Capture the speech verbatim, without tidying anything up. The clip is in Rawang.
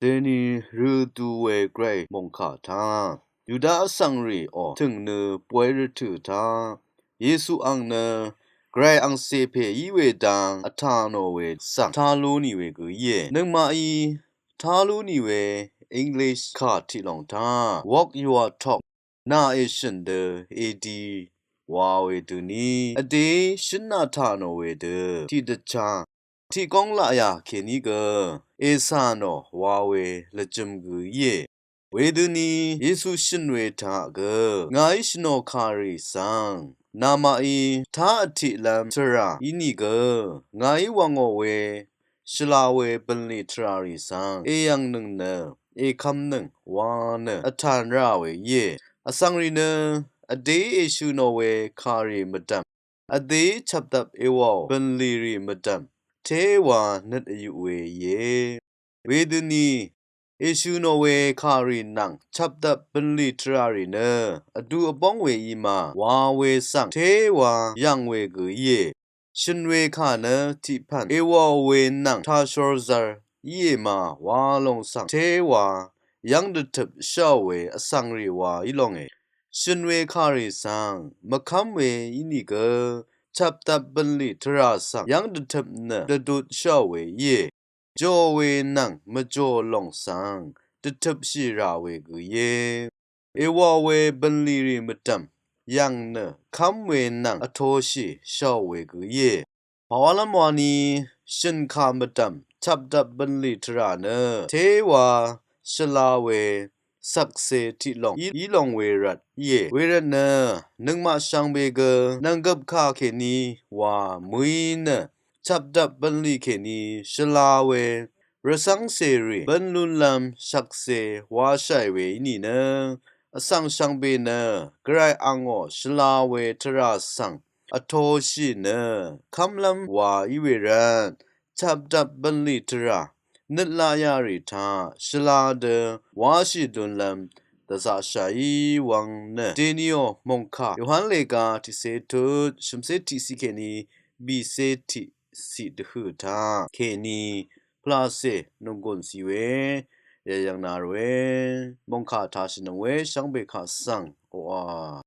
Deni rø du we gvray mòngkà taq Yuda vsvng rì ò tø̀ng nø boy rvtø̀ taq Yesu ang nø gvray angcè pè í we dang vtà nò we svng tá lú nì we gø íe. Nøngmaqí tá lú nì we English kà tiq lòng taq walk your talk, nà èshø̀n dø èdi wa we dø ni vdè shø̀n nà tà nò we dø tiqdvchá tiq góng laqyà kèní gø ècà nò wa we lvjø̄m gø íe. Wedøni Yesu shø̀n we taq gø ngàí shvnò kàrì svng namaqí tá vtiqlv́m tvrà í nìgø ngàí wv̀ngò we shvla we bø̀nlì tvrà rì svng èyv̀ngnøng nø èkvmnøng wa nø vtàn rà we íe. Vsvng rì nø vdè èshø̀ nò we kàrì mvdv̀m, vdè chvpdvp èwàò bø̀nlì rì mvdv̀m téwa nøt vyuq we íe. Wedøni èshø̀ nò we kàrì nvng chvpdvp bø̀nlì tvrà rì nø vdu vbóng we í ma wa we svng téwa yv̀ng we gø íe. Shø̀n we kà nø tiqpv̀n èwàò we nvng tashor zvr íe ma wa lòng svng téwa yv́ng dvtøp sháò we vsvng rì wa í longe. Shø̀n we kàrì svng mvkv́m we í nìgø chvpdvp bø̀nlì tvrà svng yv́ng dvtøp nø dvdut sháò we íe. Jò we nvng mvjò lòng svng dvtøpshì rà we gø íe. Èwàò we bø̀nlì rì mvdv̀m yv̀ng nø kv́m we nvng vtōshì sháò we gø íe. Pàwálv́m wani shø̀n kà mvdv̀m chvpdvp bø̀nlì tvrà nø téwa shvla we shvkse tiq lòng í lòng we rvt íe. Wervt nø nøngmaq shvngbe gø nv̀nggøp kà kèní wa mø̀í nø chvpdvp bø̀nlì kèní shvla we rvcv́ngcèrì bǿn lúnlv́m shvkse washàì we í nìnø vsvng shvngbe nø gvray angò shvla we tvrà svng vtōshì nø kv́mlv́m wa í we rvt chvpdvp bø̀nlì tvrà nøt laqyà rì taq shvla dø washì dun lv́m dvzaqshàí wvng nø dènìò mòngkà Yohan lèga tiqcé tut shø̀mcé tiqciq kèní bìcé tiqciq dvhø̀ taq kèní pvlacè nònggùn ci we yvyv̀ng nà ròe mòngkà taq shvnøng we shvngbe kaq svng oqà